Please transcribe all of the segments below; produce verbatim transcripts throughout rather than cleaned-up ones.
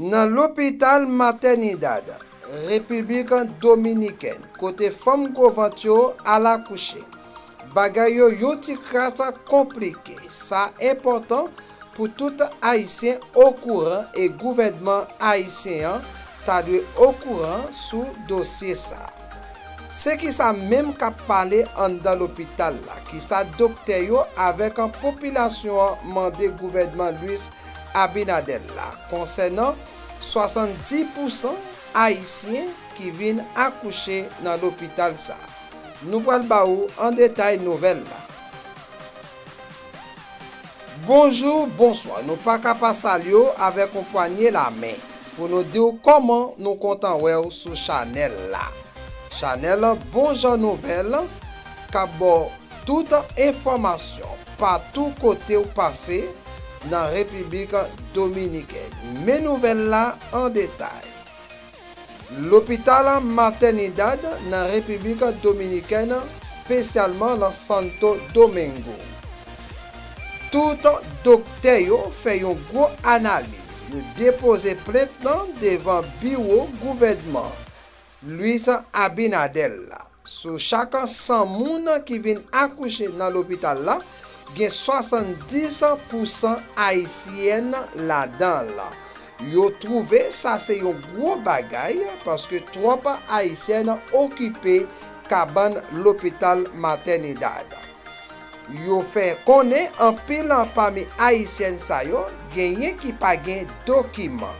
Nan lopital Maternidad, Repiblik Dominikèn, kote fanm gwo vant yo al akouche, bagay yo yon ti kras konplike. Sa enpòtan pou tout Ayisyen okouran e gouvènman ayisyen an ta dwe okouran sou dosye sa. Se kisa menm k ap pale anndan lopital la? Kisa doktè yo avèk popilasyon an mande gouvènman Luis Abinader la konsènan swasanndis pousan Ayisyen ki vin akouche nan lopital sa? Nou pral ba ou an detay nouvèl la. Bonjou, bonswa. Nou pa ka pa salye w avèk yon pwanye lamen pou nou di w kòman nou kontan wè w sou chanèl la. Chanèl Bon Jan Nouvèl k ap ba w tout enfòmasyon patou kote w pase nan Repiblik Dominikèn. Men nouvèl la an detay. Lopital Maternidad nan Repiblik Dominikèn, espesyalman nan Santo Domingo. Tout doktè yo fè yon gwo analiz. Yo depoze plent lan devan biwo gouvènman Luis Abinader la. Sou chak san moun ki vin akouche nan lopital la, gen swasanndis pousan ayisyèn ladan l. Yo twouve sa se yon gwo bagay, paske twòp ayisyèn okipe kabann lopital Maternidad. Yo fè konnen anpil pami ayisyèn sa yo genyen ki pa gen dokiman.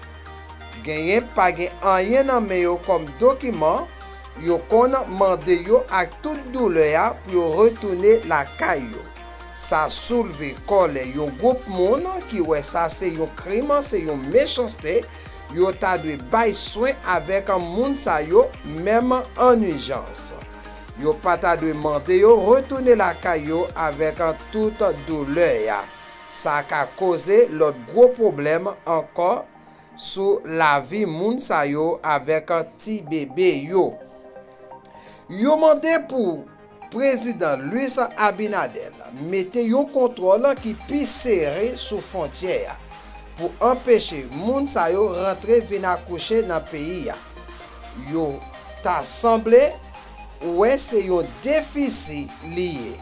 Genyen pa gen anyen nan men yo kòm dokiman, yo konn mande yo ak tout doulè a pou yo retounen lakay yo. Sa soulve kòlè yon gwoup moun ki wè sa se yon krim, se yon mechanste, yo ta dwe bay swen avèk moun sa yo, menm an ijans. Yo pa ta dwe mande yo retounen lakay yo avèk tout doulè a. Sa ka koze lòt gwo pwoblèm ankò sou lavi moun sa yo avèk ti bebe yo. Yo mande pou Prezidan Luis Abinader mete yon kontwòl ki pi sere sou fwontyè a pou anpeche moun sa yo rantre vin akouche nan peyi a. Yo ta sanble wè se yon defisi li ye,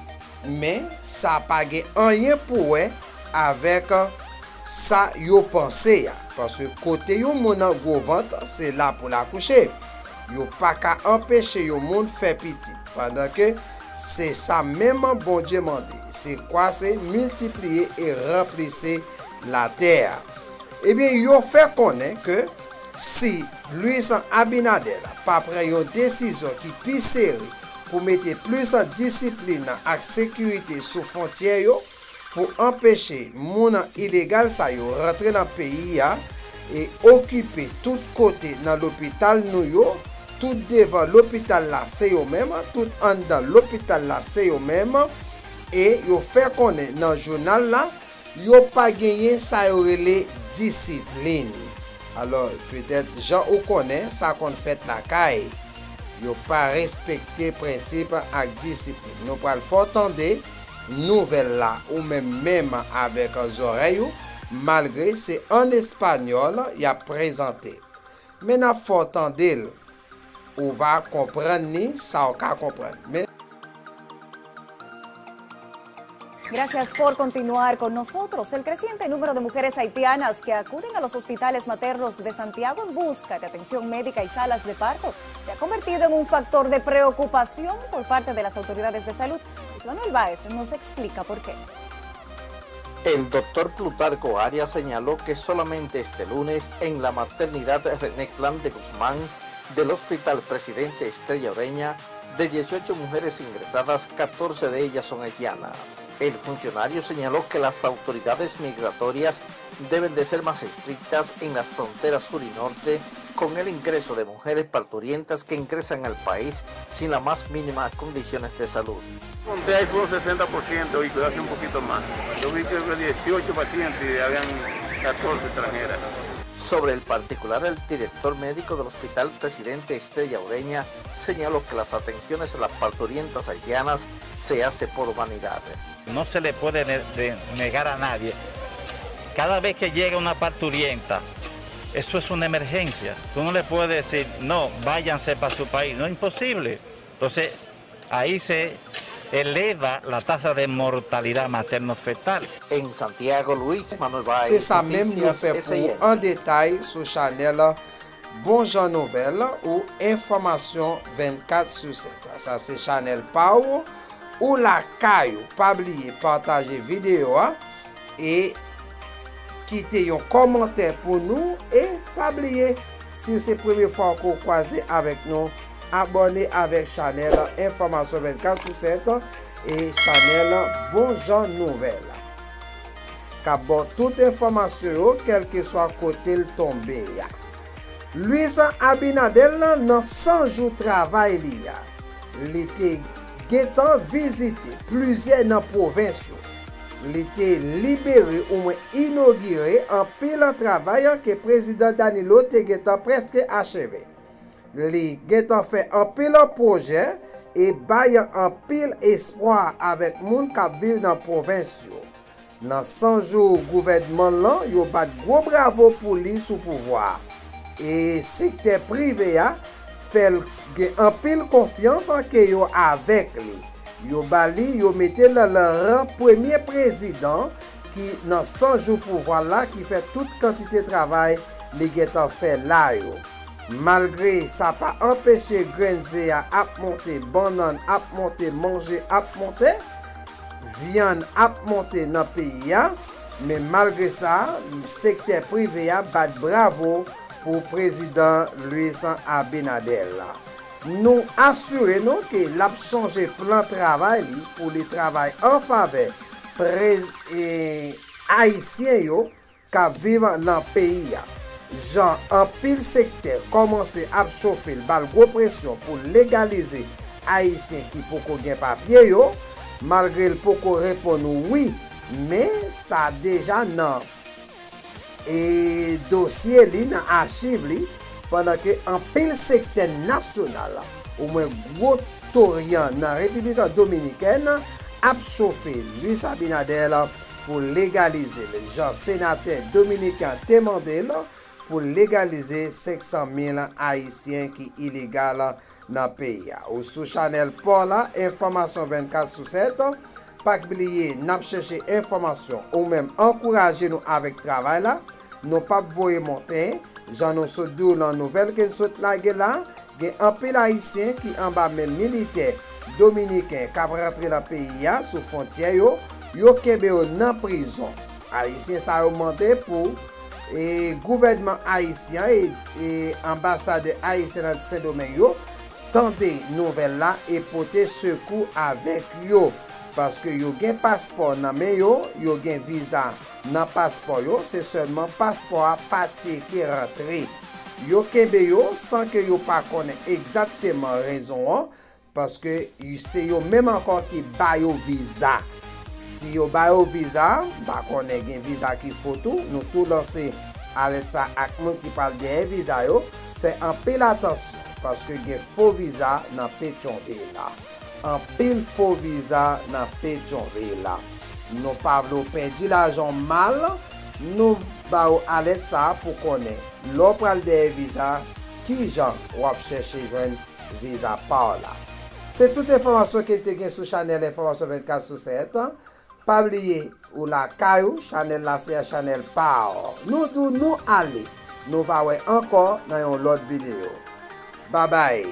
men sa pa gen anyen pou wè avèk sa yo panse a, paske kote yon moun gwo vant, se la pou l akouche. Yo pa ka anpeche yon moun fè pitit, pandan ke se sa menm Bondye mande, se kwase, miltipliye e ranplise latè a. Ebyen, yo fè konnen ke si Luis Abinader pa pran yon desizyon ki pi sere pou mete plis disiplin ak sekirite sou fwontyè yo, pou anpeche moun ilegal sa yo rantre nan peyi a e okipe tout kote nan lopital nou yo, tout devan lopital la se yo menm, tout anndan lopital la se yo menm, e yo fè konnen nan jounal la, yo pa genyen sa yo rele disiplin. Alò, petèt, jan ou konnen, sa konn fèt lakay. Yo pa respekte prensip ak disiplin. Nou pral fè w tande nouvèl la ou menm menm avèk zòrèy ou, malgre se an espanyòl y ap prezante l. Men n ap fè w tande l, ou va konprann li, sa w ka konprann. Men Gracias por continuar con nosotros. El creciente número de mujeres haitianas que acuden a los hospitales maternos de Santiago en busca de atención médica y salas de parto se ha convertido en un factor de preocupación por parte de las autoridades de salud. Luis Manuel Báez nos explica por qué. El doctor Plutarco Arias señaló que solamente este lunes en la maternidad René Clan de Guzmán del Hospital Presidente Estrella Ureña, de dieciocho mujeres ingresadas, catorce de ellas son haitianas. El funcionario señaló que las autoridades migratorias deben de ser más estrictas en las fronteras sur y norte con el ingreso de mujeres parturientas que ingresan al país sin las más mínimas condiciones de salud. Conté ahí fue un sesenta por ciento y cuidado si un poquito más. Yo vi que había dieciocho pacientes y habían catorce extranjeras. Sobre el particular, el director médico del Hospital Presidente Estrella Ureña señaló que las atenciones a las parturientas haitianas se hace por humanidad. No se le puede ne- de- negar a nadie. Cada vez que llega una parturienta, Esto es una emergencia. Tú no le puedes decir, no, váyanse para su país. No, imposible. Entonces, ahí se eleva la tasa de mortalidad materno-fetal. En Santiago, Luis Manuel Báez. Se sa menm nou fè pou ou an detay sou chanèl Bon Jan Nouvèl ou Enfòmasyon vennkat sou sèt. Sa se chanèl pa ou, ou lakay ou. Pa bliye pataje videyo a e kite yon kòmantè pou nou. E pa bliye, si se premye fwa ke w kwaze avèk nou, abòne avèk chanèl Enfòmasyon vennkat sou sèt e chanèl Bon Jan Nouvèl k ap ba w tout enfòmasyon yo, kèlkeswa kote l tonbe a. Luis Abinader nan san jou travay li a, li te gentan vizite plizyè nan pwovens yo. Li te libere oubyen inogire anpil travay ke Prezidan Danilo te gentan prèske acheve. Li gentan fè anpil pwojè e bay anpil espwa avèk moun k ap viv nan pwovens yo. Nan san jou gouvènman l lan, yo bat gwo bravo pou li sou pouvwa a. E sektè prive a fè l gen anpil konfyans ke yo avèk li. Yo ba li, yo mete l nan ran premye prezidan ki nan san jou pouvwa l la, ki fè tout kantite travay li gentan fè la yo. Malgre sa pa anpeche grenn ze a ap monte, bannann ap monte, manje ap monte, vyann ap monte nan peyi a, men malgre sa, sektè prive a bat bravo pou prezidan Luis Abinader la. Nou asire nou ke l ap chanje plan travay li pou li travay an favè prez-, e, ayisyen yo k ap viv nan peyi a. Jan anpil sektè kòmanse ap chofe l, ba l gwo presyon pou legalize ayisyen ki poko gen papye yo, malgre l poko reponn wi, men sa deja nan, e, dosye li, nan achiv li, pandan ke anpil sektè nasyonal, omwen gwo toryan nan Repiblik Dominikèn, ap chofe Luis Abinader pou legalize l, jan senatè dominiken an te mande l pou legalize senk san mil ayisyen ki ilegal nan peyi a. Ou sou chanèl pa w la, Enfòmasyon vennkat sou sèt. Pa bliye, n ap chèche enfòmasyon, ou menm ankouraje nou avèk travay la. Nou p ap voye monte. Jan nou sot di w nan nouvèl ke n sot lage la, gen anpil ayisyen ki anba men militè dominiken k ap rantre nan peyi a sou fwontyè yo, yo kenbe yo nan prizon. Ayisyen sa yo mande pou, e, gouvènman ayisyen e, e anbasadè ayisyen nan Sendomeng yo tande nouvèl la e pote sekou avèk yo, paske yo gen paspò nan men yo, yo gen viza nan paspò yo, se sèlman paspò a pa tcheke rantre. Yo kenbe yo san ke yo pa konnen egzakteman rezon an, paske se yo menm ankò ki ba yo viza. Si yo ba yo viza, m pa konnen gen viza ki fo tou, nou tou lanse alèt sa ak moun ki pral dèyè viza yo, fè anpil atansyon, paske gen fo viza nan Petyonvil la. Anpil fo viza nan Petyonvil la. Nou pa vle w pèdi lajan w mal, nou ba w alèt sa a pou konnen lè w pral dèyè viza, kijan w ap chèche jwenn viza pa w la. Se tout enfòmasyon ke n te gen sou chanèl Enfòmasyon vennkat sou sèt. Pa bliye, ou lakay ou, chanèl la se yon chanèl pa w. Nou di w nou ale, nou va wè ankò nan yon lòt videyo. Babay!